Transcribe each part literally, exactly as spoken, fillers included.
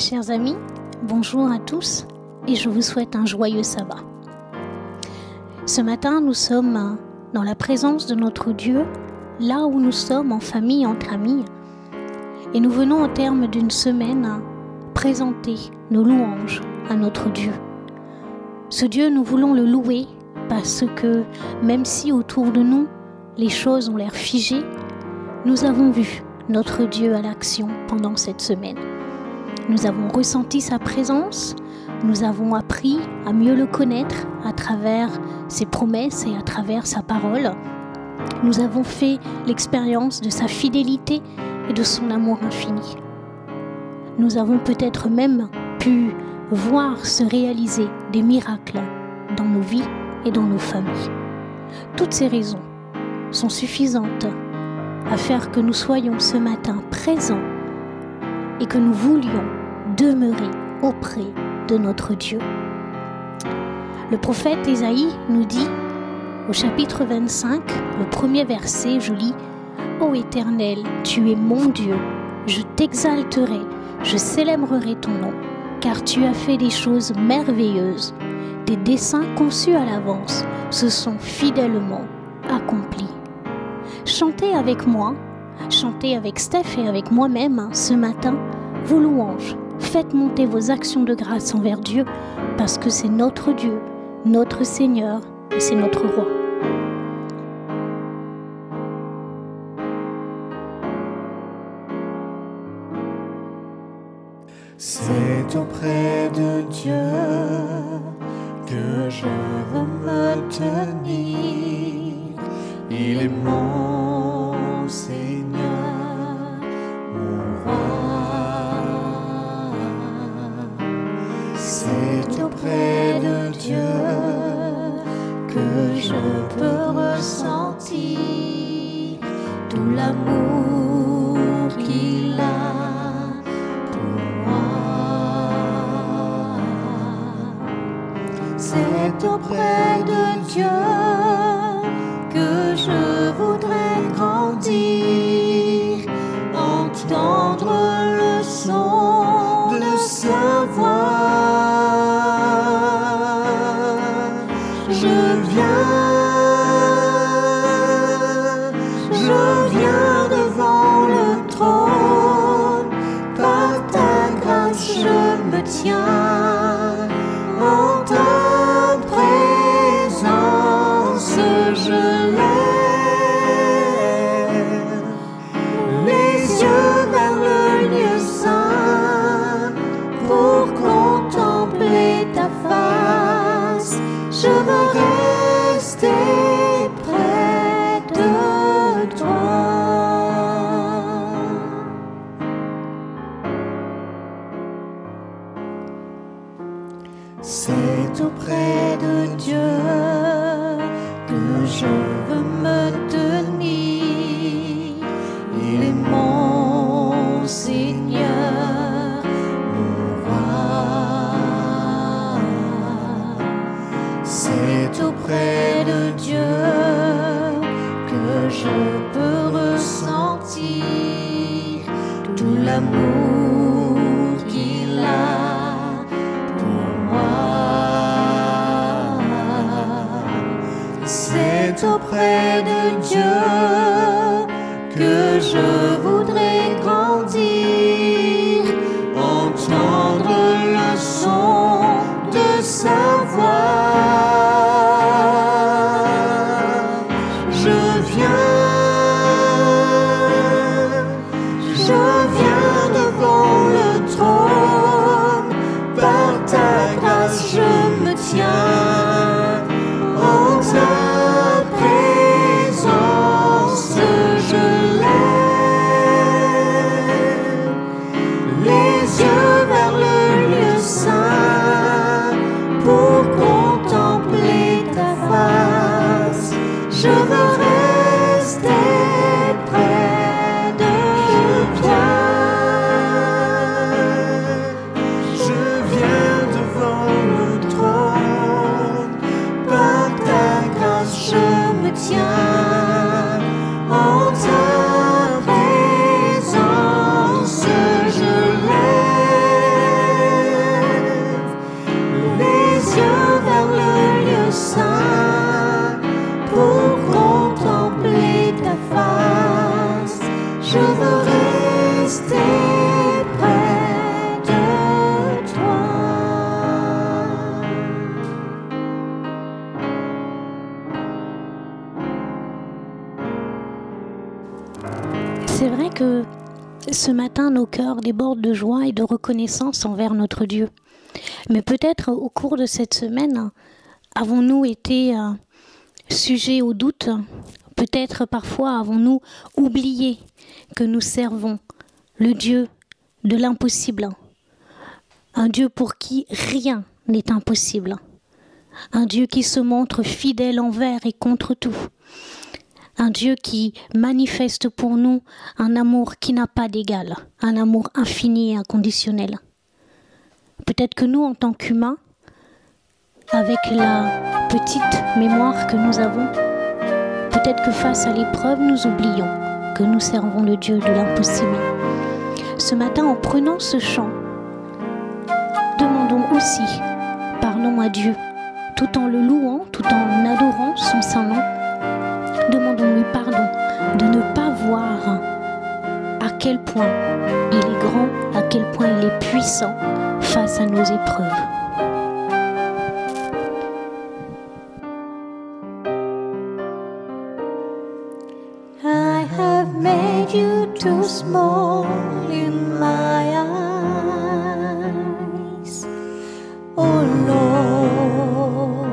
Chers amis, bonjour à tous et je vous souhaite un joyeux sabbat. Ce matin, nous sommes dans la présence de notre Dieu, là où nous sommes en famille, entre amis, et nous venons au terme d'une semaine présenter nos louanges à notre Dieu. Ce Dieu, nous voulons le louer parce que même si autour de nous, les choses ont l'air figées, nous avons vu notre Dieu à l'action pendant cette semaine. Nous avons ressenti sa présence, nous avons appris à mieux le connaître à travers ses promesses et à travers sa parole. Nous avons fait l'expérience de sa fidélité et de son amour infini. Nous avons peut-être même pu voir se réaliser des miracles dans nos vies et dans nos familles. Toutes ces raisons sont suffisantes à faire que nous soyons ce matin présents et que nous voulions demeurer auprès de notre Dieu. Le prophète Ésaïe nous dit, au chapitre vingt-cinq, le premier verset, je lis : Ô Éternel, tu es mon Dieu, je t'exalterai, je célébrerai ton nom, car tu as fait des choses merveilleuses. Tes desseins conçus à l'avance se sont fidèlement accomplis. Chantez avec moi, chantez avec Steph et avec moi-même ce matin vos louanges. Faites monter vos actions de grâce envers Dieu, parce que c'est notre Dieu, notre Seigneur, et c'est notre Roi. C'est auprès de Dieu que je veux me tenir. Il est mon Seigneur, mon Roi. C'est auprès de Dieu que je peux ressentir tout l'amour qu'il a pour moi. C'est auprès de Dieu que je voudrais grandir, entendre le son de sa voix. Je viens, je viens devant le trône, par ta grâce je me tiens, en ta présence je lève les yeux vers le lieu saint pour contempler ta face. Je veux rester près de toi. C'est auprès de Dieu que je veux me tenir. Il est mon Seigneur, mon Roi. C'est auprès de Dieu que je peux ressentir tout l'amour qu'il a pour moi. C'est auprès de Dieu que je voudrais grandir, entendre le son de sa voix. Je viens, je viens devant le trône, par ta grâce je me tiens, en ta présence je lève les yeux vers le lieu saint pour C'est vrai que ce matin, nos cœurs débordent de joie et de reconnaissance envers notre Dieu. Mais peut-être au cours de cette semaine, avons-nous été, euh, sujets au doute ? Peut-être parfois avons-nous oublié que nous servons le Dieu de l'impossible, un Dieu pour qui rien n'est impossible, un Dieu qui se montre fidèle envers et contre tout, un Dieu qui manifeste pour nous un amour qui n'a pas d'égal, un amour infini et inconditionnel. Peut-être que nous, en tant qu'humains, avec la petite mémoire que nous avons, peut-être que face à l'épreuve, nous oublions que nous servons le Dieu de l'impossible. Ce matin, en prenant ce chant, demandons aussi pardon à Dieu, tout en le louant, tout en adorant son saint nom. Demandons-lui pardon de ne pas voir à quel point il est grand, à quel point il est puissant face à nos épreuves. I have made you too small in my eyes. Oh Lord,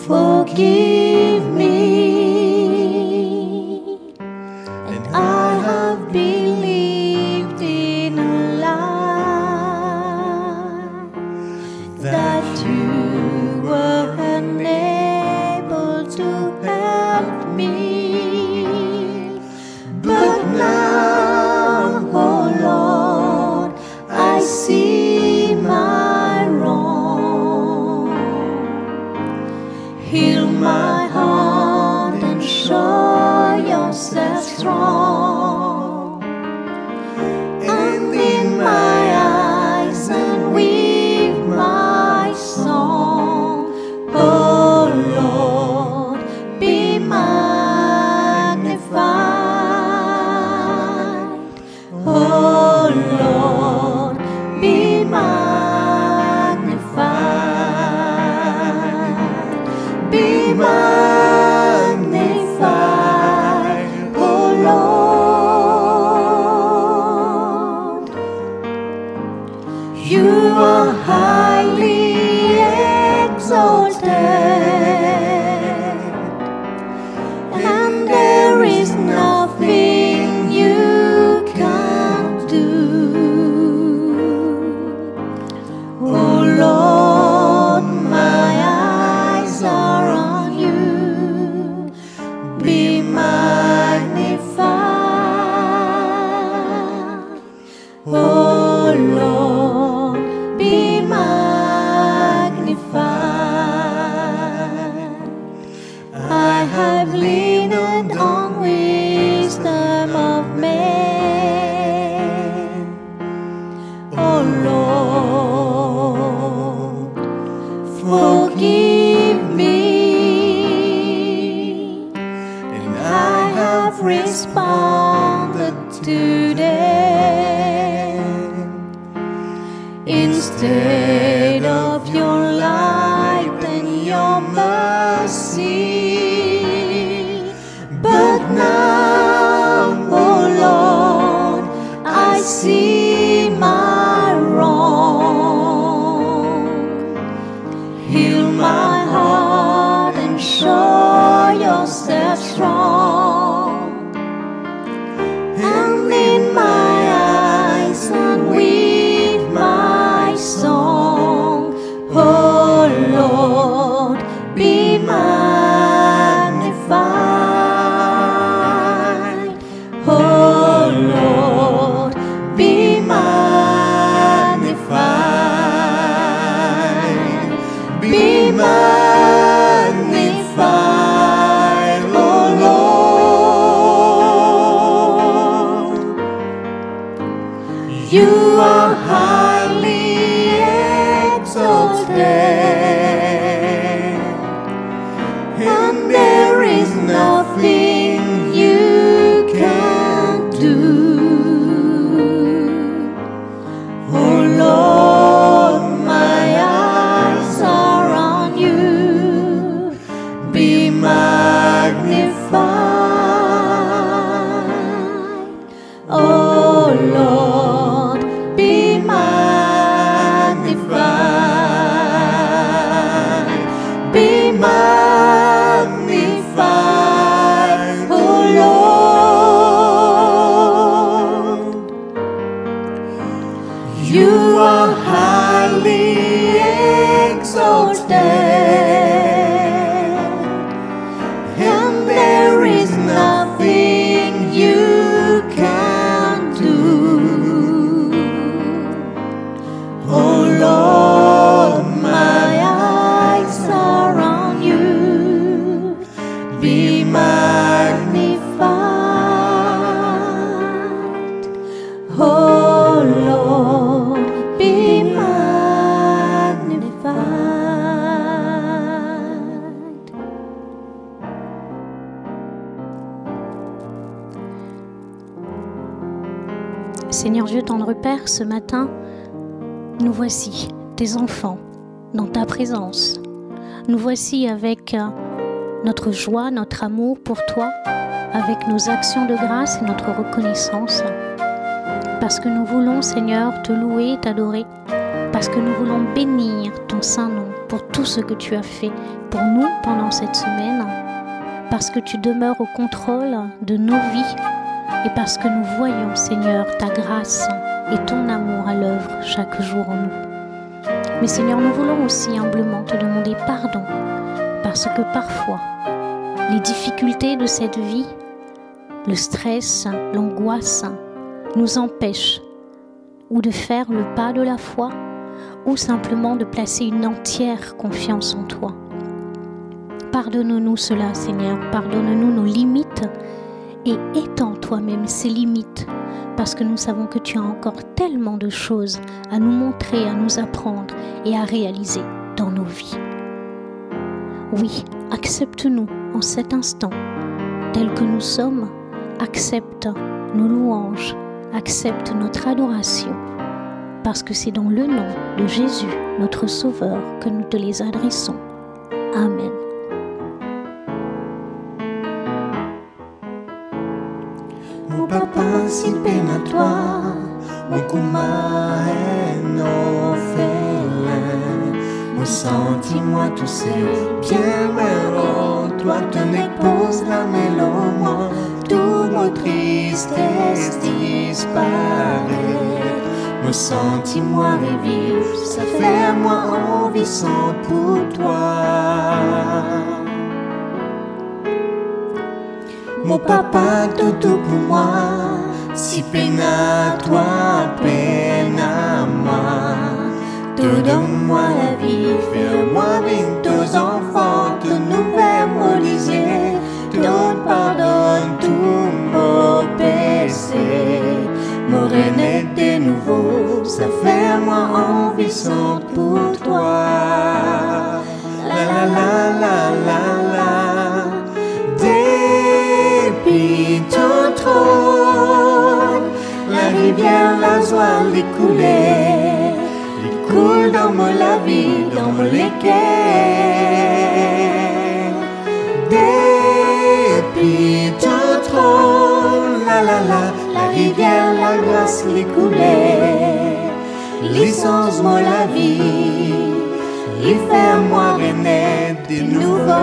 forgive me. And I have believed in a lie that you were unable to help me. But now, oh Lord, I see my wrong. Heal my heart and show yourself strong. And in my eyes and with my song, oh Lord, be magnified. Oh Lord, be magnified, be magnified, oh Lord. You are highly exalted, and there is nothing you can't do. Oh Lord, my eyes are on you. Be magnified. Oh Lord, be magnified. I have leaned on wisdom of men. Oh Lord, forgive me. And I have responded to them instead of your light and your mercy. But now, oh Lord, I see my wrong. Heal my heart and show yourself strong. And in my eyes and with my song, oh Lord, be magnified. Oh Lord, be magnified, be magnified, oh Lord. You are highly exalted, and there is nothing you can't do. Oh Lord, my eyes are on you. Be magnified. Be magnified, oh Lord, be magnified. Seigneur Dieu, tendre Père, ce matin, nous voici, tes enfants, dans ta présence. Nous voici avec, euh, notre joie, notre amour pour toi, avec nos actions de grâce et notre reconnaissance, parce que nous voulons, Seigneur, te louer et t'adorer, parce que nous voulons bénir ton saint nom pour tout ce que tu as fait pour nous pendant cette semaine, parce que tu demeures au contrôle de nos vies et parce que nous voyons, Seigneur, ta grâce et ton amour à l'œuvre chaque jour en nous. Mais Seigneur, nous voulons aussi humblement te demander pardon, parce que parfois, les difficultés de cette vie, le stress, l'angoisse, nous empêchent ou de faire le pas de la foi, ou simplement de placer une entière confiance en toi. Pardonne-nous cela, Seigneur. Pardonne-nous nos limites et étends toi-même ces limites, parce que nous savons que tu as encore tellement de choses à nous montrer, à nous apprendre et à réaliser dans nos vies. Oui, accepte-nous en cet instant, tels que nous sommes. Accepte nos louanges, accepte notre adoration, parce que c'est dans le nom de Jésus, notre Sauveur, que nous te les adressons. Amen. Mo papa, si pena twa, mo kouma enn orfelin. Mo santi mwa tousel, bien lwin lor twa, to nek poz lame lor mwa, tou mo tristes disparet. Mo santi mwa reviv, sa fer mwa anvi sant pou twa. Mo papa, to tou pou mwa, si pena twa, pena mwa. To donn mwa lavi, fer mwa vinn to zanfan, to nouv mo lizie, to pardonn tou mo pese. Mo rene de nouvo, sa fer mwa anvi sant pou twa. La, la, la, la, la, la. Depi to tronn, larivier lazwa li koule, li koul dan mo lavi, dan mo leker. Depi to tronn, la, la, la, larivier lagras li koule. Li sanz mo lavi, li fer mwa rene de nouvo.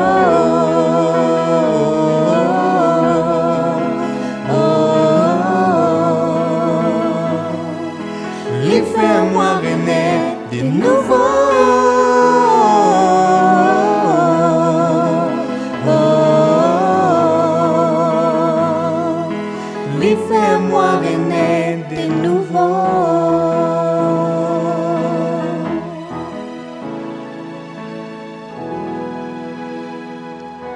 Li fer mwa rene de nouvo. Li fer mwa rene de nouvo.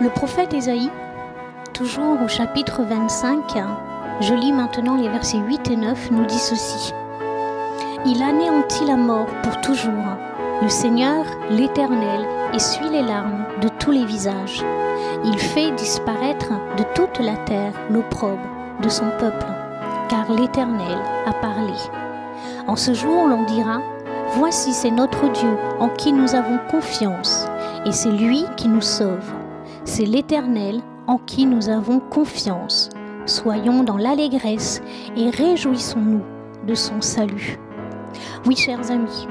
Le prophète Ésaïe, toujours au chapitre vingt-cinq, je lis maintenant les versets huit et neuf, nous dit ceci : Il anéantit la mort pour toujours. Le Seigneur, l'Éternel, essuie les larmes de tous les visages. Il fait disparaître de toute la terre l'opprobre de son peuple, car l'Éternel a parlé. En ce jour, l'on dira : Voici, c'est notre Dieu en qui nous avons confiance, et c'est lui qui nous sauve. C'est l'Éternel en qui nous avons confiance. Soyons dans l'allégresse et réjouissons-nous de son salut. Oui, chers amis,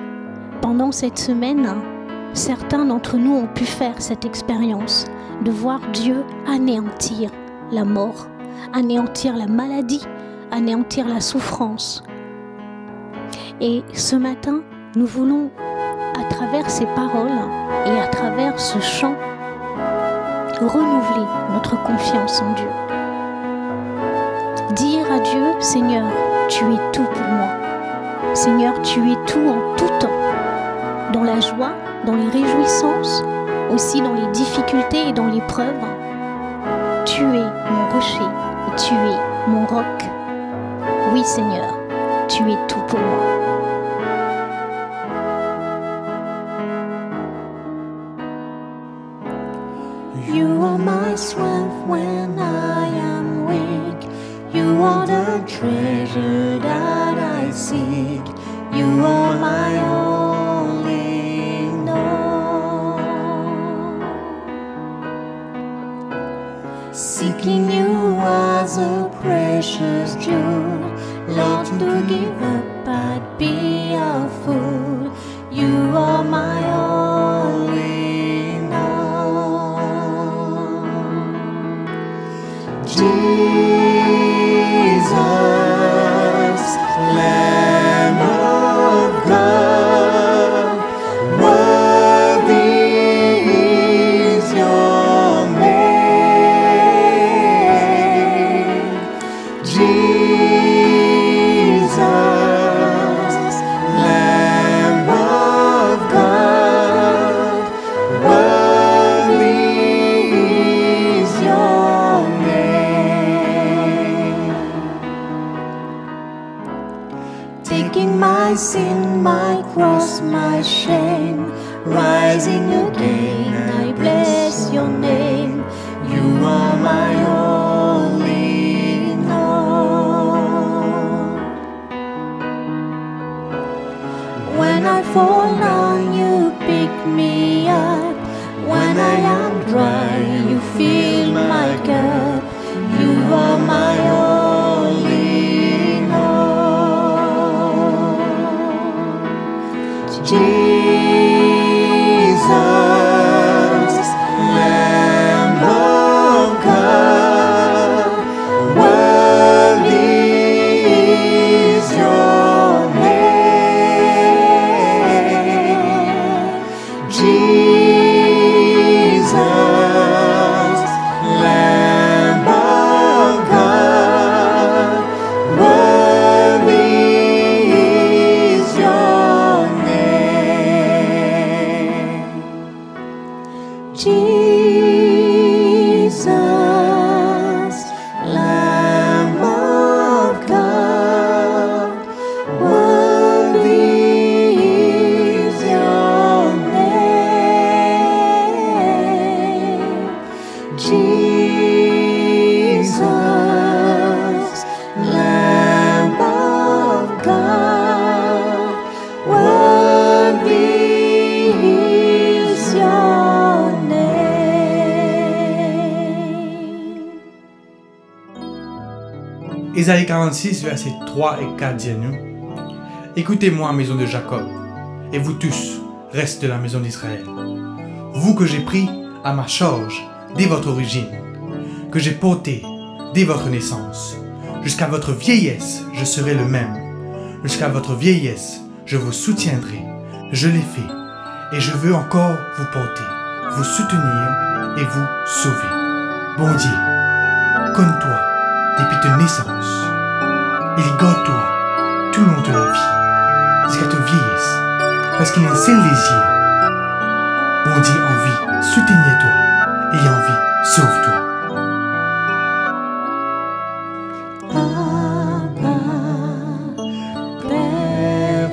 pendant cette semaine, certains d'entre nous ont pu faire cette expérience de voir Dieu anéantir la mort, anéantir la maladie, anéantir la souffrance. Et ce matin, nous voulons, à travers ces paroles et à travers ce chant, renouveler notre confiance en Dieu. Dire à Dieu : Seigneur, tu es tout pour moi. Seigneur, tu es tout en tout temps. Dans la joie, dans les réjouissances, aussi dans les difficultés et dans l'épreuve. Tu es mon rocher et tu es mon roc. Oui, Seigneur, tu es tout pour moi. You are my strength when I am weak. You are the treasure that I seek. You are my all in all. Seeking you was a precious jewel. Lord, to give up, I'd be a fool. You are my all in all. Jesus, Lamb of God, worthy is your name. Jesus, Lamb of God, worthy is your name. Taking my sin, my cross, my shame, rising again, I bless your name. You are my all in all. When I fall down, you pick me up. When I am dry, you fill my cup. You are my all in all. Jesus, Lamb of God, worthy is your name. Jesus, Lamb of God, worthy is your name. Jesus, Lamb of God, worthy is your name. Jesus, Lamb of God, worthy is your name. Ésaïe quarante-six, versets trois et quatre dit à nous, Écoutez-moi, maison de Jacob, et vous tous, reste de la maison d'Israël. Vous que j'ai pris à ma charge dès votre origine, que j'ai porté dès votre naissance. Jusqu'à votre vieillesse, je serai le même. Jusqu'à votre vieillesse, je vous soutiendrai. Je l'ai fait et je veux encore vous porter, vous soutenir et vous sauver. Bondie konn twa depi to nesans. E li gard twa toulong to lavi, ziska to vieyes, parski li enn sel dezir. Bondie anvi soutenir twa e li anvi sov twa. Papa, Per,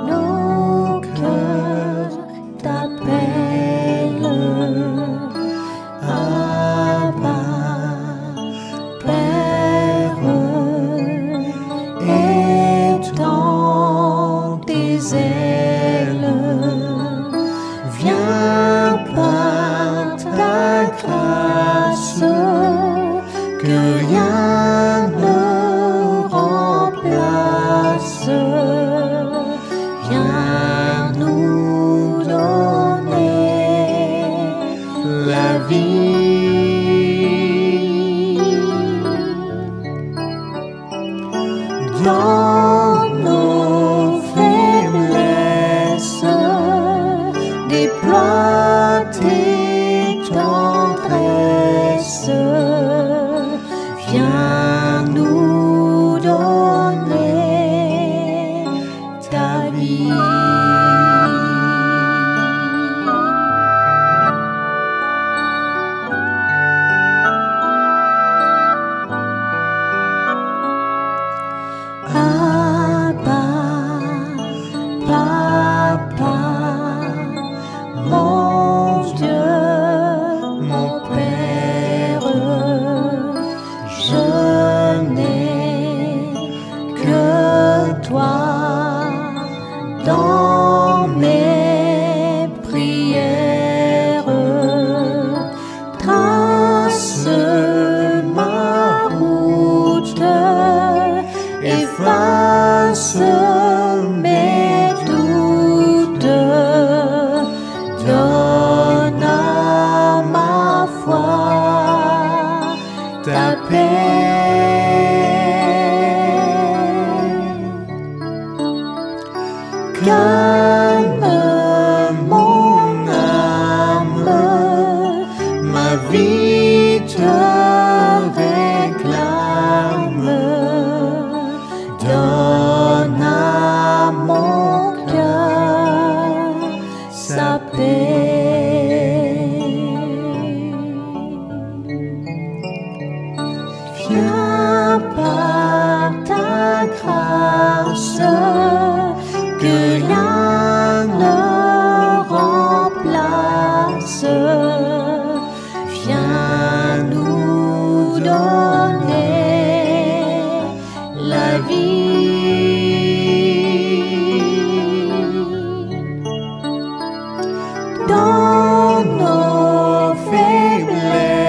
nos ker t'apel. Abba, Per, etann tes ailes. Viens par ta grâce, que rien ne remplace. Viens nous donner la vie. Dans nos faiblesses, déploie tes tendresses. ta pe. Calme mon âme, ma vie te réclame. Donne à mon cœur sa paix. Viens par ta grâce, que rien ne remplace. Viens nous donner la vie. Dans nos faiblesses,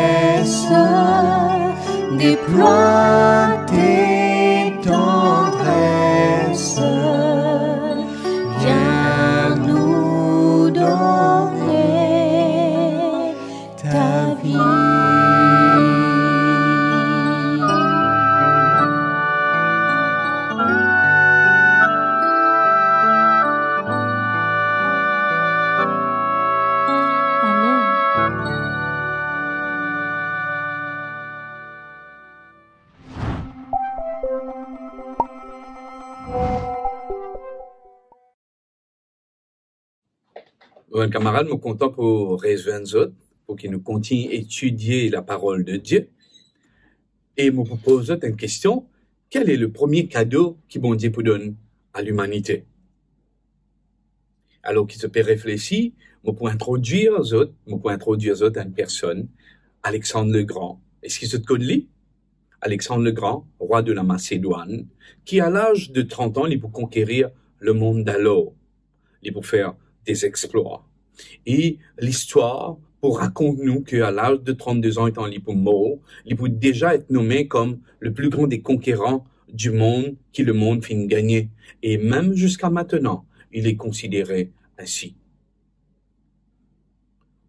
déploie tes tendresses. Viens nous donner ta vie. Amen. Bon, kamarad, mo kontan pou rezwenn zot, pou ki nou kontign etidie laparol de Die. E mo pou poz zot enn kestion, quel est le premier cadeau ki Bondie pou donn a limanite? Alor ki zot pe reflesi, mo pou introdwir zot, mo pou introdwir zot a enn personn, Alexandre le Grand. Eski zot konn li? Alexandre le Grand, roi de la Macédoine, ki a laz de trant an, li pou konkerir lemond dalor. Li pou fer de zexplwa. E listwar pou rakont nou ki a laz de trant-de an, letan li pou mor, li pou deza et nome kom le pli gran de konkeran di mond ki lemond finn gagne. E mem ziska mintenan, il est considéré ainsi.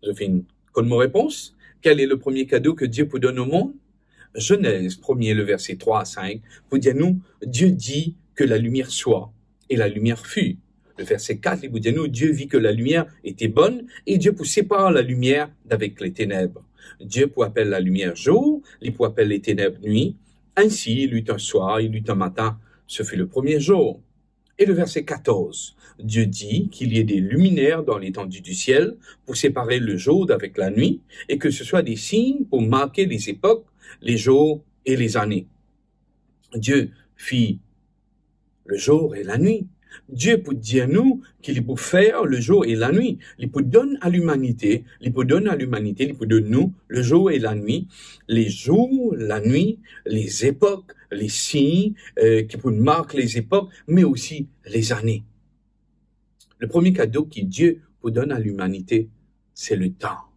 Zot finn konn mo repons? Quel est le premier cadeau que Dieu pou donn o mond? Genèse premier, le verset trois à cinq, pou dir nou, Dieu dit que la lumière soit, et la lumière fut. Le verset quatre, li pou dir nou, Dieu vit que la lumière était bonne, et Dieu pou sépar la lumière d'avec les ténèbres. Dieu pou apel la lumière jour, li pou apel les ténèbres nuit. Ainsi, il eut un soir, il eut un matin, ce fut le premier jour. Et le verset quatorze, Dieu dit qu'il y ait des luminaires dans l'étendue du ciel pour séparer le jour d'avec la nuit, et que ce soit des signes pour marquer les époques, les jours et les années. Dieu fit le jour et la nuit. Die pou dir nou ki li pou fer le jour et la nuit. Li pou donn a limanite, li pou donn a limanite, li pou donn nou le jour et la nuit, les jours, la nuit, les époques, les signes, euh, ki pou mark les époques, mais aussi les années. Le premier cadeau ki Die pou donn a limanite, c'est le temps.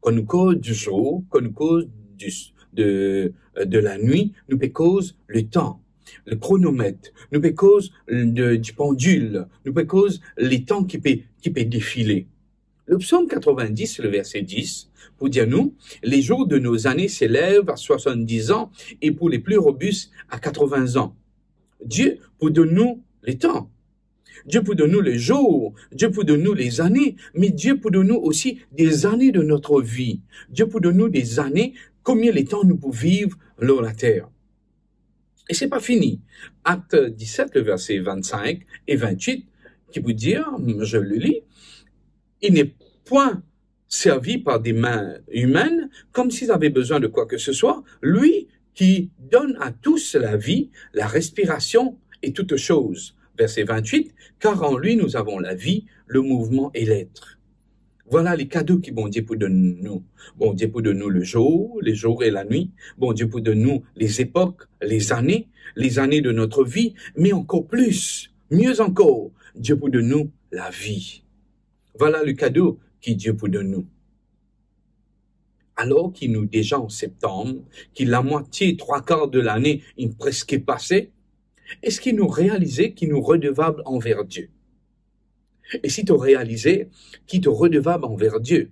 Kan nou koz du jour, kan nou koz du, de, de la nuit, nou pe koz le temps, le chronomètre, nou pe koz de, du pendule, nou pe koz letan ki pe, ki pe defile. Le psaume quatre-vingt-dix, le verset dix, pou dir nou, les jours de nos années s'élèvent à soixante-dix ans et pour les plus robustes à quatre-vingts ans. Die pou donn nou letan. Die pou donn nou le jour, Die pou donn nou les années, mais Die pou donn nou aussi des années de notre vie. Die pou donn nou des années, konbien letan nou pou viv lor later. E se pa fini. Acte dix-sept, le verset vingt-cinq et vingt-huit, ki pou dir, je le lis, il n'est point servi par des mains humaines, comme s'il avait besoin de quoi que ce soit, lui qui donne à tous la vie, la respiration et toutes choses. Verset vingt-huit, car en lui nous avons la vie, le mouvement et l'être. Vwala le kado ki Bondie pou donn nou. Bondie pou donn nou le jour, les jours et la nuit. Bondie pou donn nou les époques, les années, les années de notre vie, mais encore plus, mieux encore, Die pou donn nou lavi. Vwala le kado ki Die pou donn nou. Alor ki nou deza an septanm, ki lamwatie, trwa kar de lane inn preske pase, eski nou realize ki nou redevab anver Die? E si to realize ki to redevab anver Die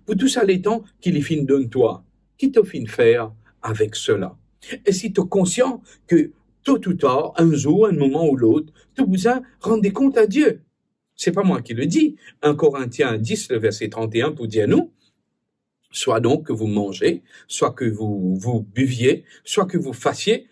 pou tou sa letan ki li finn donn twa, ki to finn fer avec cela? Eski to konsian ke tot ou tar, enn zour, enn moman ou lot, to bizin rann de kont a Die? C'est pas moi qui le dis. Un Corinthiens dix, le verset trente et un, pou dir nou, soit donc que vous mangiez, soit que vous, vous buviez, soit que vous fassiez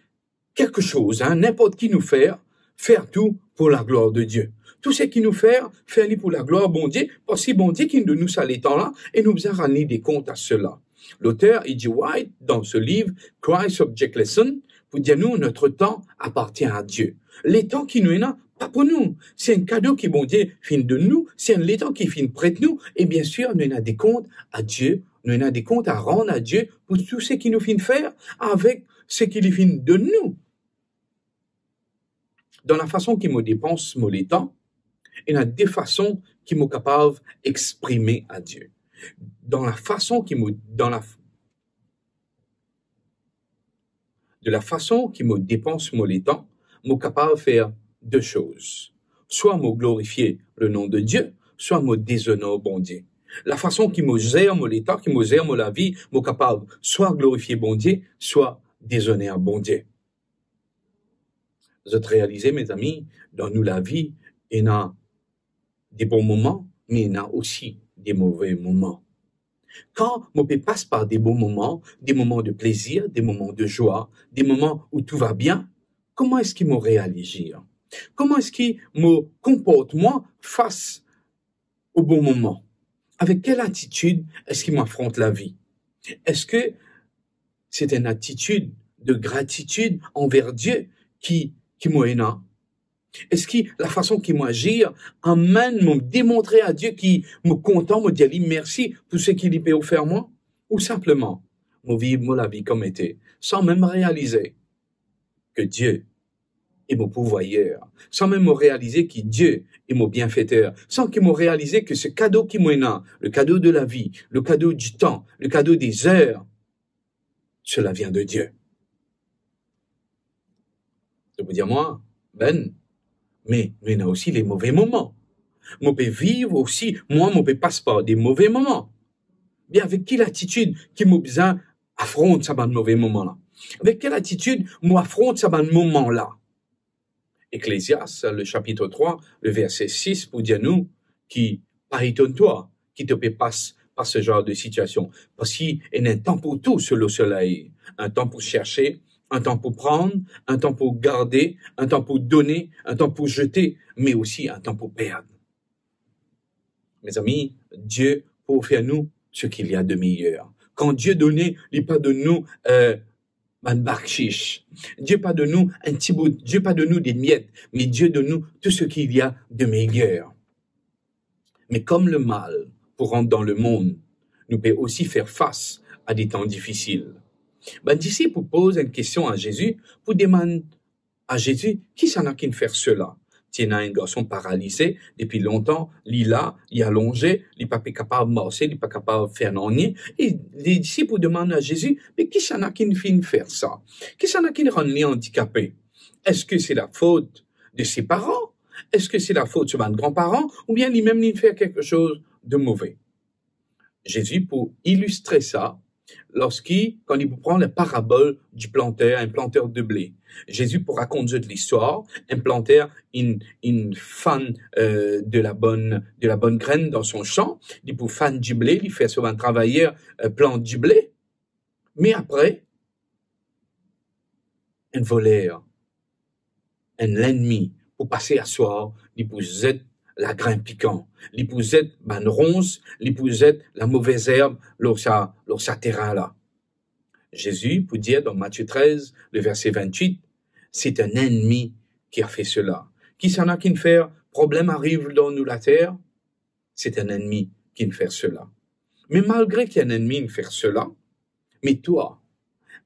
quelque chose, hein, ninport ki nou fer, fer tou pou laglwar de Die. Tou seki nou fer, fer li pou laglwar Bondie, parski Bondie ki donn nou sa letan la, e nou bizin rann li de kont a sela. Loter E G White, dan so liv Christ's Object Lesson, pou dir nou, notre temps appartient à Dieu. Letan ki nou ena, pa pou nou. Se enn kado ki Bondie finn donn nou, se enn letan ki finn pret nou, e biensir, nou ena de kont a Die, nou ena de kont a rann a Die pou tou seki nou finn fer avek seki li finn donn nou. Dan lafason ki mo depans mo letan, ena de fason ki mo kapav exprime a Die. Dan lafason ki mo, dan la, de lafason ki mo depans mo letan, mo kapav fer de soz. Swa mo glorifie le nom de Dieu, swa mo dezonor Bondie. Lafason ki mo zer mo letan, ki mo zer mo lavi, mo kapav swa glorifie Bondie, swa dezonor Bondie. Zot realize, mezami, dan nou lavi, ena de bon moman, me ena osi de move moman. Kan mo pe pas par de bon moman, de moman de plezir, de moman de zwa, de moman ou tou va bien, kouma eski mo reazir? Kouma eski mo konport mwa fas o bon moman? Avek kel atitid eski mo afront lavi? Eski se enn atitid de gratitid anver Die ki, ki mo ena? Eski lafason ki mo azir amenn mo demontre a Die ki mo kontan, mo dir li mersi pou seki li pe ofer mwa? Ou sinpleman, mo viv mo lavi kom ete, san mem realize ke Die e mo pourvwayer, san mem mo realize ki Die e mo bienfeter, san ki mo realize ke se kado ki mo ena, le kado de lavi, le kado di tan, le kado de zer, sela vien de Die. Zot pou dir mwa, Ben, me, me ena osi le move moman. Mo pe viv osi, mwa, mo pe pas par de move moman. Be avek ki latitid ki mo bizin afront sa bann move moman la? Avek ki latitid mo afront sa bann moman la? Ecclésiaste, le chapitre trois, le verset six, pou dir nou ki pa etonn twa ki to pe pas par se zanr de sitiasion. Parski ena enn tan pou tou sou lesoley, enn tan pou serse, enn tan pou pran, enn tan pou garde, enn tan pou done, enn tan pou zete, me osi enn tan pou perd. Mezami, Die pou ofer nou seki li a de meyer. Kan Die donn, li pa donn nou, eh, bann bakhshich. Die pa donn nou enn ti bout, Die pa donn nou de miet, me Die donn nou tou seki li a de meyer. Me kom lemal pou rant dan lemonn, nou pe osi fer fas a de tan difisil. Bann disip pou poz enn kestion a Zezi, pou demann a Zezi, kisannla ki'nn fer sela? Ti ena enn garson paralize depi lontan, li la, li alonze, li pa pe kapav marse, li pa kapav fer nanye. E le disip pou demann a Zezi, me kisannla ki'nn finn fer sa? Kisannla ki'nn rann li andikape? Eski se lafot de se paran? Eski se lafot so bann granparan? Oubien limem li'nn fer kiksoz de move? Zezi pou ilistre sa, lorski, kan li pou pran la parabol du planteur, un planteur de blé. Zezi pou rakont zot listwar, enn planter, inn, inn fann, eh, de la bonne, de la bonne graine dans son champ, li pou fann dible, li fer so bann travayer, eh, plant dible. Me apre, enn voler, enn lennmi pou pase aswar, li pou zet lagrin pikan, li pou zet bann rons, li pou zet lamove zerb lor sa, lor sa terin la. Zezi pou dir dan Matie trez, le verse vintwit, se enn ennmi ki a fer sela. Kisannla ki'nn fer problem ariv dan nou later? Se enn ennmi ki'nn fer sela. Me malgre ki enn ennmi inn fer sela, me twa,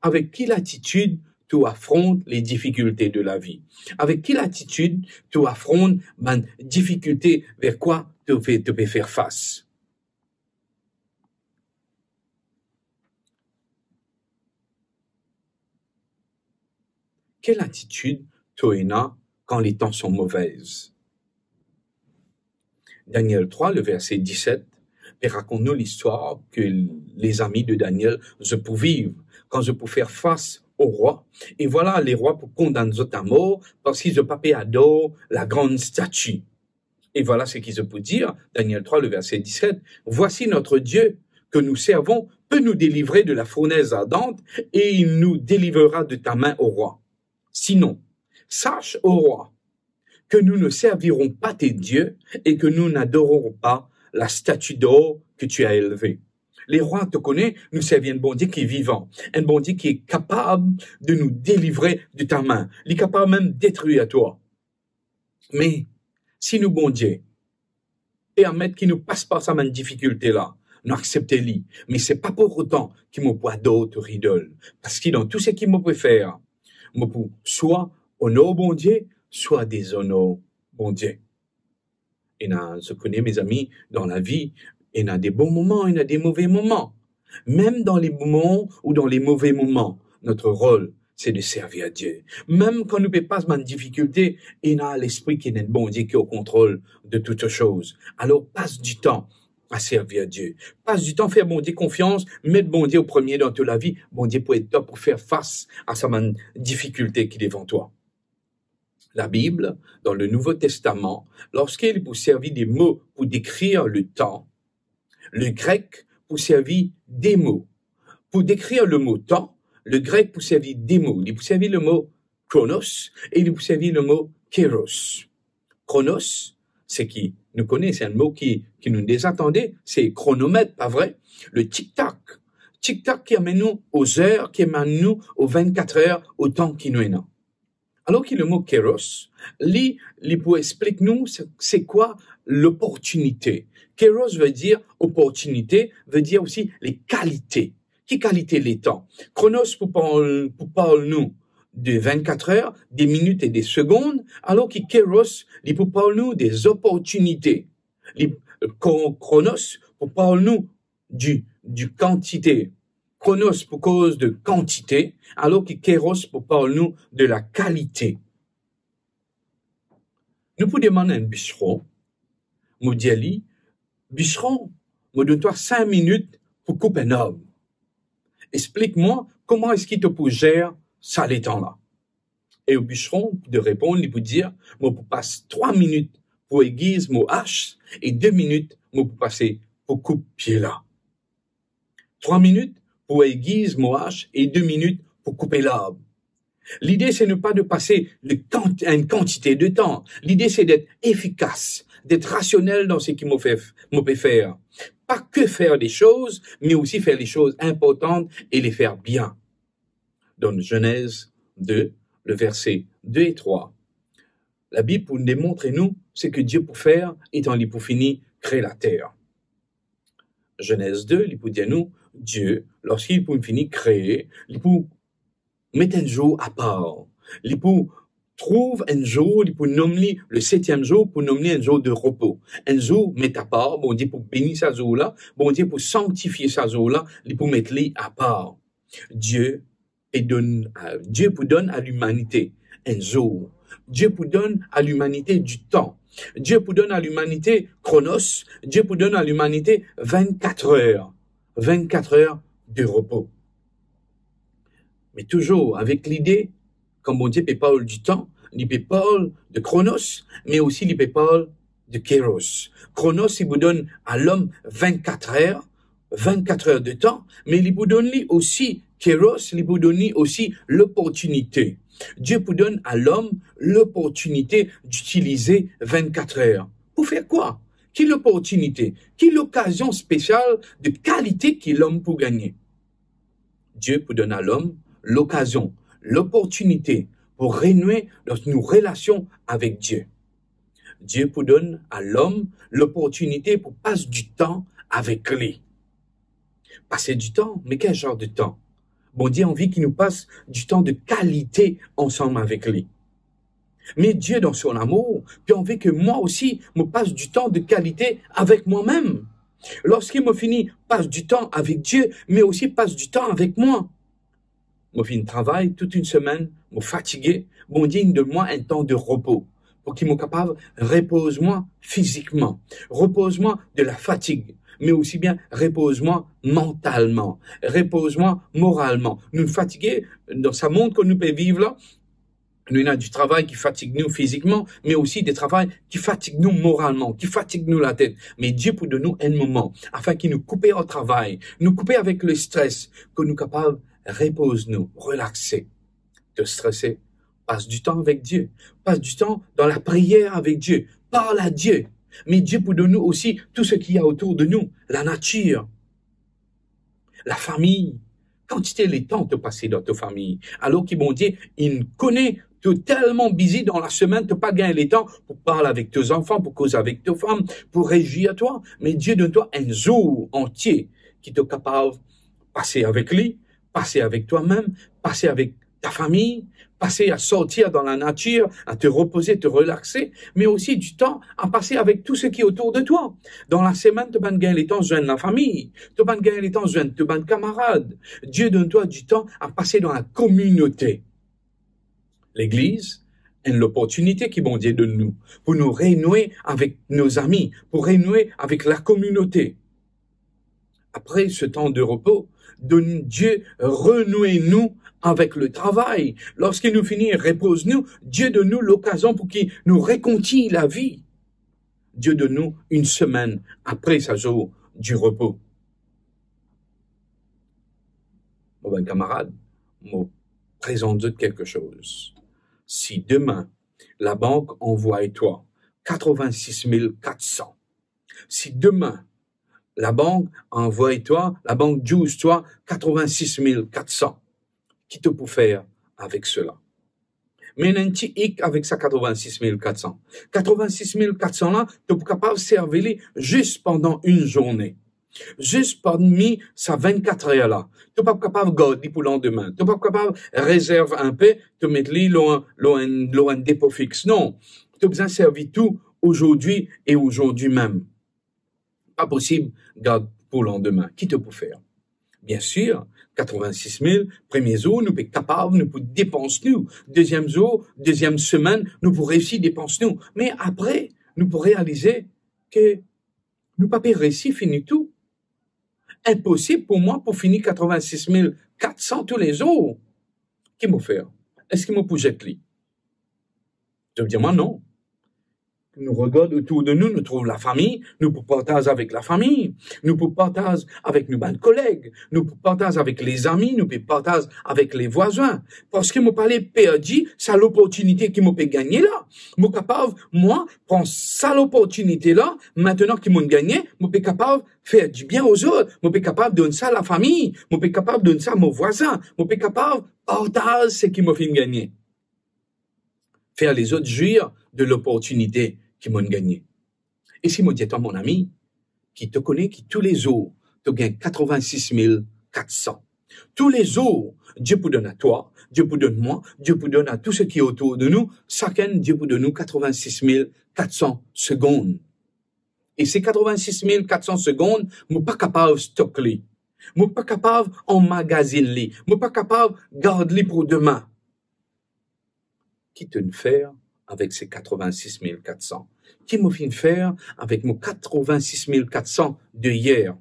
avek ki latitid to afront le difikilte de lavi? Avek ki latitid to afront bann difikilte ver kwa to pe, to pe fer fas? Ki latitid to ena kan letan son move? Daniel trwa, le verse diset, pe rakont nou listwar ki lezami de Daniel zot pou viv kan zot pou fer fas o rwa. E vwala, lerwa pou kondann zot amor parski zot pa pe ador lagran stati. Et voilà ce qu'ils ont pour dire, Daniel trois, le verset dix-sept, voici notre Dieu que nous servons peut nous délivrer de la fournaise ardente et il nous délivrera de ta main, ô roi. Sinon, sache, ô roi, que nous ne servirons pas tes dieux et que nous n'adorerons pas la statue d'or que tu as élevée. Lerwa, to kone, nou servi enn Bondie ki vivan, enn Bondie ki kapav de nou delivre de ta main. Li kapav mem detrir twa. Me si nou Bondie permet ki nou pas par sa bann difikilte la, nou aksepte li, me se pa pou otan ki mo pou ador to idol, parski dan tou seki mo pe fer, mo pou swa onor Bondie, swa dezonor Bondie. Ena, zot kone, mezami, dan lavi, ena de bon moman, ena de move moman. Mem dan le bon moman ou dan le move moman, notre rôle, c'est de servir Dieu. Mem kan nou pe pas bann difikilte, ena lespri ki ena Bondie ki o kontrol de toutes choses. Alor, pas ditan a servir Dieu. Pas ditan fer Bondie konfians, met Bondie o premie dan to lavi, Bondie pou ed twa pou fer fas a sa bann difikilte ki devan twa. La Bible, dans le Nouveau Testament, lorsqu'il pou servi de mo pou dekrir le tan, le grek pou servi de mo. Pou dekrir le mo tan, le grek pou servi de mo. Li pou servi le mo chronos e li pou servi le mo kairos. Chronos, seki nou kone, se enn mo ki, ki nou deza tande, se kronomet, pa vre? Le tiktak. Tiktak ki amenn nou o zer, ki amenn nou o vennkat er, o tan ki nou ena. Alor ki le mo kairos, li, li pou explik nou se, se kwa loportinite. Kairos ve dir oportinite, ve dir osi le kalite. Ki kalite letan? Chronos pou parl, pou parl nou de vennkat er, de minit e de segond, alor ki kairos, li pou parl nou de zoportinite. Li, chro-, chronos pou parl nou di, di kantite. Chronos pou koz de kantite, alor ki kairos pou parl nou de la kalite. Nou pou demann enn biseron, mo dir li, biseron, mo donn twa sink minit pou koup enn arb. Explik mwa kouma eski to pou zer sa letan la. E o biseron pou reponn, li pou dir, mo pou pas trwa minit pou agiz mo as e de minit mo pou pase pou koup pie la. Trwa minit pou agiz mo as e de minit pou koupe larb. Lide se non pa de pase de kant-, enn kantite de tan. Lide se d'être efficace, d'être rationnel dans ce que mo fer, mo pe fer. Pas que faire des choses, mais aussi faire les choses importantes et les faire bien. Dan Genèse deux, le verset deux et trois, la Bib pou demontre nou seki Die pou fer letan li pou fini kree later. Genèse deux, li pou dir nou, Die, lorski li pou fini kree, li pou met enn zour apar. Li pou trouv enn zour, li pou nom li le septième jour, pou nom li enn zour de repo. Enn zour met apar, Bondie pou beni sa zour la, Bondie pou sanktifie sa zour la, li pou met li apar. Die pe donn, a, Die pou donn a limanite enn zour. Die pou donn a limanite ditan. Die pou donn a limanite chronos. Die pou donn a limanite vennkat er. Vennkat er de repo. Me touzour avek lide, kan Bondie pe parl ditan, li pe parl de chronos, me osi li pe parl de kairos. Chronos, li pou donn a lom vennkat er, vennkat er de tan, me li pou donn li osi kairos, li pou donn li osi loportinite. Die pou donn a lom loportinite d'utilize vennkat er. Pou fer kwa? Ki loportinite? Ki lokazion spesial de kalite ki lom pou gagne? Die pou donn a lom lokazion, loportinite pou renoue dan nou relasion avek Die. Die pou donn a lom loportinite pou pas ditan avek li. Pase ditan, me kel zanr de tan? Bondie anvi ki nou pas ditan de kalite ansam avek li. Me Die, dan son lamour, pe anvi ki mwa osi, mo pas ditan de kalite avek mwa mem. Lorski mo fini pas ditan avek Die, me osi pas ditan avek mwa. Mo finn travay tout enn semenn, mo fatige, Bondie inn donn mwa enn tan de repo. pou ki mo kapav repoz mwa fizikman, repoz mwa de lafatig, me osi bien repoz mwa mantalman, repoz mwa moralman. Nou fatige dan sa mond kot nou pe viv la, nou ena di travay ki fatig nou fizikman, me osi de travay ki fatig nou moralman, ki fatig nou latet. Me Die pou donn nou enn moman afin ki nou koupe ar travay, nou koupe avek lestres, ki nou kapav repoz nou, relaxe. To strese, pas ditan avek Die, pas ditan dan lapriyer avek Die, parl a Die. Me Die pou donn nou osi tou seki ena otour de nou, lanatir, lafami. Kantite letan to pase dan to fami, alor ki Bondie inn kone to telman bizi dan lasemenn, to pa gagn letan pou parl avek to zanfan, pou koz avek to fam, pou rezwir twa. Me Die donn twa enn zour antie ki to kapav pase avek li, pase avek twamem, pase avek ta fami, pase a sortir dan lanatir, a te repoze, te relaxe, me osi ditan a pase avek tou seki otour de twa. Dan lasemenn, to pa'nn gagn letan zwenn lafami, to pa'nn gagn letan zwenn to bann kamarad. Die donn twa ditan a pase dan lakominote. Legliz, enn loportinite ki Bondie donn nou pou nou renoue avek nou zami, pou renoue avek lakominote. Apre se tan de repo, donn Die renoue nou avek letravay. Lorski nou fini repoz nou, Die donn nou lokazion pou ki nou rekontign lavi. Die donn nou enn semenn apre sa zour di repo. Mo bann kamarad, mo prezant zot kelke soz. Si demin labank anvway twa katrevinsis mil kat san, si demin labank anvway twa, labank douz twa katrevinsis mil kat san, ki to pou fer avek sela? Me ena enn ti ik avek sa katrevinsis mil kat san. Katrevinsis mil kat san la, to pou kapav servi li zis pandan enn zourne. Zis parmi sa vennkat er la. To pa pou kapav gard li pou landemin. To pa pou kapav rezerv enpe, to met li lor, lor enn, lor enn depo fix. Non. To bizin servi tou azordi e azordi mem. Pa posib gard pou landemin. Ki to pou fer? Biensir, katrevinsis mil, premie zour, nou pe kapav, nou pou depans nou. Deziem zour, deziem semenn, nou pou resi depans nou. Me apre, nou pou realize ke nou pa pe resi fini tou. Inposib pou mwa pou fini katrevinsis mil kat san toulezour. Ki mo fer? Eski mo pou zet li? Zot dir mwa non. Nou regard otour de nou, nou trouv lafami, nou pou partaz avek lafami, nou pou partaz avek nou bann koleg, nou pou partaz avek lezami, nou pou partaz avek levwazin. Parski mo pa le perdi sa loportinite ki mo pe gagne la. Mo kapav, mwa, pran sa loportinite la, aster ki mo'nn gagne, mo pe kapav fer dibien ar zot, mo pe kapav donn sa lafami, mo pe kapav donn sa mo vwazin, mo pe kapav partaz seki mo finn gagne. Fer lezot zwir de loportinite ki mo'nn gagne. E si mo dir twa, mon ami, ki to kone ki toulezour to gagn katrevinsis mil kat san. Toulezour, Die pou donn a twa, Die pou donn mwa, Die pou donn a tou seki otour de nou, sakenn Die pou donn nou katrevinsis mil kat san segonn. E se katrevinsis mil kat san segonn, mo pa kapav stok li. Mo pa kapav anmagazinn li. Mo pa kapav gard li pou demin. Ki to'nn fer avek se katrevinsis mil kat san? Ki mo finn fer avek mo katrevinsis mil kat san de yer?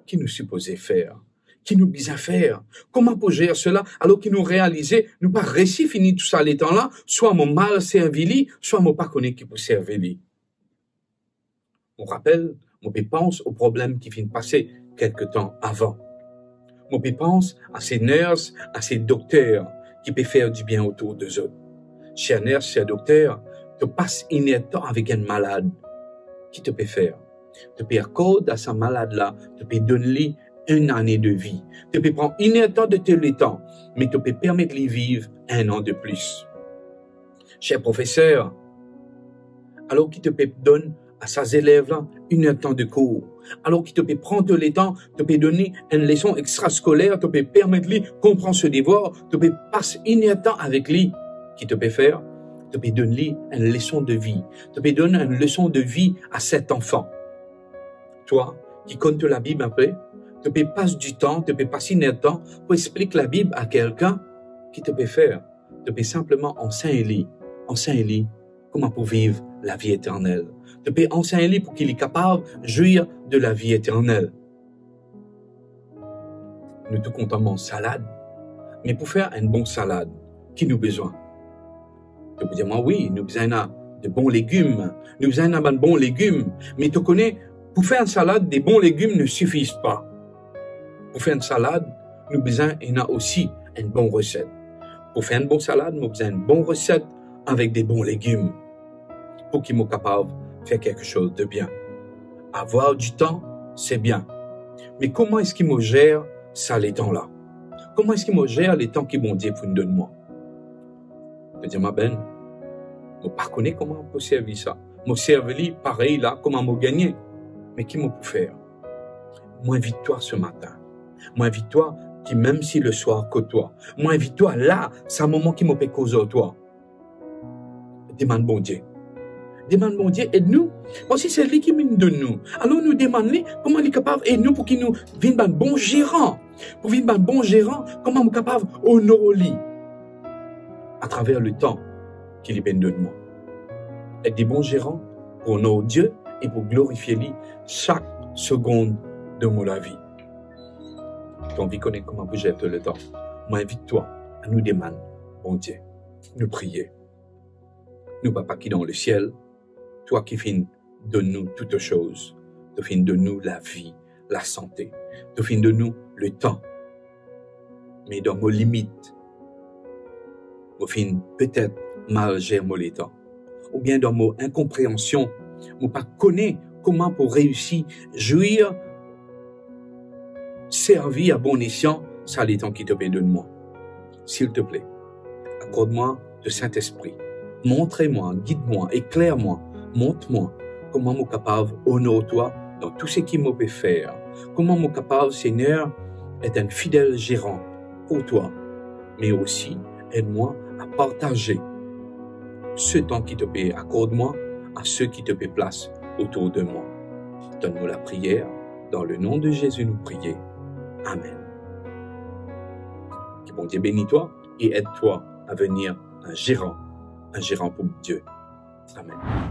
Ki nou sipoze fer? Ki nou bizin fer? Kouma pou zer sela, alor ki nou realize nou pa resi fini tou sa letan la, swa mo mal servi li, swa mo pa kone ki pou servi li? Mo rapel, mo pe pans o problem ki finn pase kelke tan avan. Mo pe pans a se ners, a se dokter ki pe fer dibien otour de zot. Ser ners, ser dokter, to pas enn er tan avek enn malad. Ki to pe fer? To pe akord a sa malad la, to pe donn li enn ane de vi. To pe pran enn er tan de to letan, me to pe permet li viv enn an de plis. Ser profeser, alor ki to pe donn a sa zelev la enn er tan de kour, alor ki to pe pran to letan, to pe donn li enn leson extraskoler, to pe permet li konpran so devwar, to pe pas enn er tan avek li, ki to pe fer? To pe donn li enn leson de vi. To pe donn enn leson de vi a set anfan. Twa ki konn to Labib inpe, to pe pas ditan, to pe pas enn er tan pou explik Labib a kelkenn, ki to pe fer? To pe sinpleman ansegn li ansegn li kouma pou viv lavi eternel. To pe ansegn li pou ki li kapav zwir de lavi eternel. Nou tou kontan manz salad, me pou fer enn bon salad, ki nou bizin? To pou dir mwa, wi, nou bizin ena de bon legim, nou bizin ena bann bon legim, me to kone, pou fer enn salad, de bon legim ne sifi pa. Pou fer enn salad, nou bizin ena osi enn bon reset. Pou fer enn bon salad, mo bizin enn bon reset avek de bon legim, pou ki mo kapav fer kiksoz de bien. Avoir du temps, c'est bien. Me kouma eski mo zer sa letan la? Kouma eski mo zer letan ki Bondie finn donn mwa? To dir mwa, Ben, mo pa kone kouma pou servi sa. Mo servi li parey la kouma mo gagne. Me ki mo pou fer? Mo invit twa se matin. Mo invit twa ki mem si leswar kot twa, mo invit twa la, sa moman ki mo pe koz ar twa. Demann Bondie. Demann Bondie ed nou, parski se li ki finn donn nou. Alor nou demann li kouma li kapav ed nou pou ki nou vinn bann bon zeran. Pou vinn bann bon zeran, kouma mo kapav onor li atraver letan ki li finn donn mwa. Ek de bon zeran pou onor Die e pou glorifie li sak segonn de mo lavi. To anvi kone kouma pou zer to letan? Mo invit twa, anou demann Bondie. Nou priye. Nou Papa ki dan lesiel, twa ki finn donn nou toutosoz, to finn donn nou lavi, lasante, to finn donn nou letan. Me dan mo limit, mo finn petet mal zer mo letan, oubien dan mo inkonpreansion, mo pa kone kouma pou reisi zwir, servi a bon esian sa letan ki to pe donn mwa. Silteple, akord mwa to Sintespri. Montre mwa, gid mwa, ekler mwa, mont mwa kouma mo kapav onor twa dan tou seki mo pe fer. Kouma mo kapav, Segner, et enn fidel zeran pou twa, me osi ed mwa a partaze se tan ki to pe akord mwa a seki to pe plas otour de mwa. Tann nou lapriyer, dan le nom de Zezi nou priye. Amen. Ki Bondie beni twa e ed twa a vini enn zeran, enn zeran pou Die. Amen.